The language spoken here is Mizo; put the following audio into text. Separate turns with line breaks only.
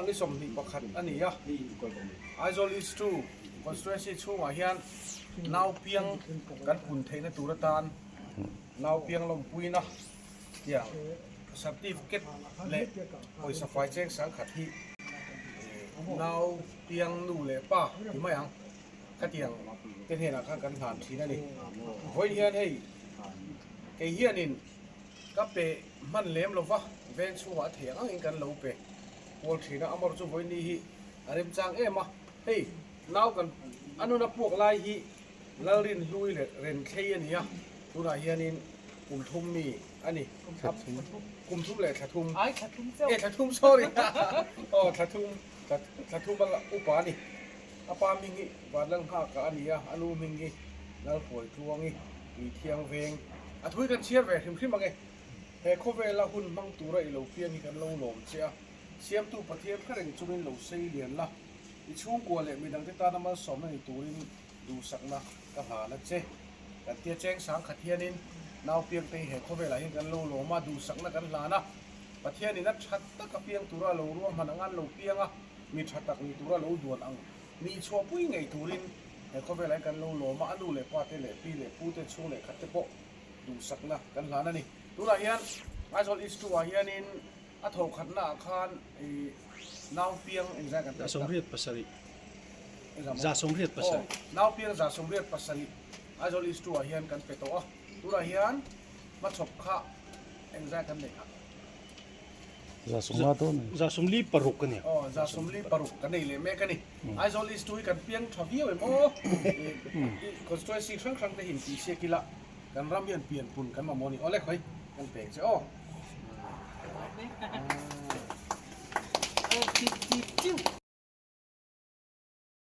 ni 21 a ni a, Aizawl East 2 Constituency chhungah hian nau piang kan pun theihna tur atan nau piang lawmpuina tiang certificate leh pawisa fai cheng sangkhat hi nau piang nu leh pa ti mai ang. Khatiang te hnenah khan kan hlan thin a ni. Vawiin hian hei kei hianin ka pe hman lem lo va, veng chhungah a thei ang angin kan lo pe kual thin a, amaherawhchu chu vawiin ni hi a remchang em a. Hei nau kan a nuna puak lai hi Lalrinhlui leh Renthlei a ni a, tunah hianin kum thum mi a ni. Kum thum leh thla thum. E thla thum sorry aw thla thum thla thum a upa a ni. A pa hming hi Vanlalnghaka a ni a, a nu hming hi Lalhruaitluangi Tuithiang veng. A thui kan chhiar ve hrim hrim ang e. He khawvela hun hmang tura i lo piang hi kan lo lawm che a, Siamtu Pathian hre reng chungin lo sei lian la, i chhungkua leh midangte tana malsawmna ni turin duhsakna ka hlan a che. Kan tia cheng sang khat hianin nau piangte hi he khawvelah hian kan lo lawm a, duhsakna kan hlan a, Pathianin a tha taka piang tura lo ruahman anga an lo piang a, Mi tha tak ni tura lo duan ang. Nih chhuahpui ngei turin he khawvelah hian kan lo lawm a, a nu leh pa te leh pi leh pu te chhung leh khat te pawh duhsakna kan hlan a ni. Tunah hian Aizawl East 2 ah hianin a thawhkhatna ah khan ih nau piang engzai kan pek tak?
77. 77.
Aw, nau piang 77 Aizawl East 2 ah hian kan pe tawh a. Tunah hian hmachhawp kha engzai kan neih kha?
36 a ni.
Aw, 36 kan nei leh mek a ni. Aizawl East 2 hi kan piang tha viau em aw. I constituency hrang hrang te hi intih siak ila kan ram hian pian pun kan mamawh a ni. Awle khawi kan peng che aw.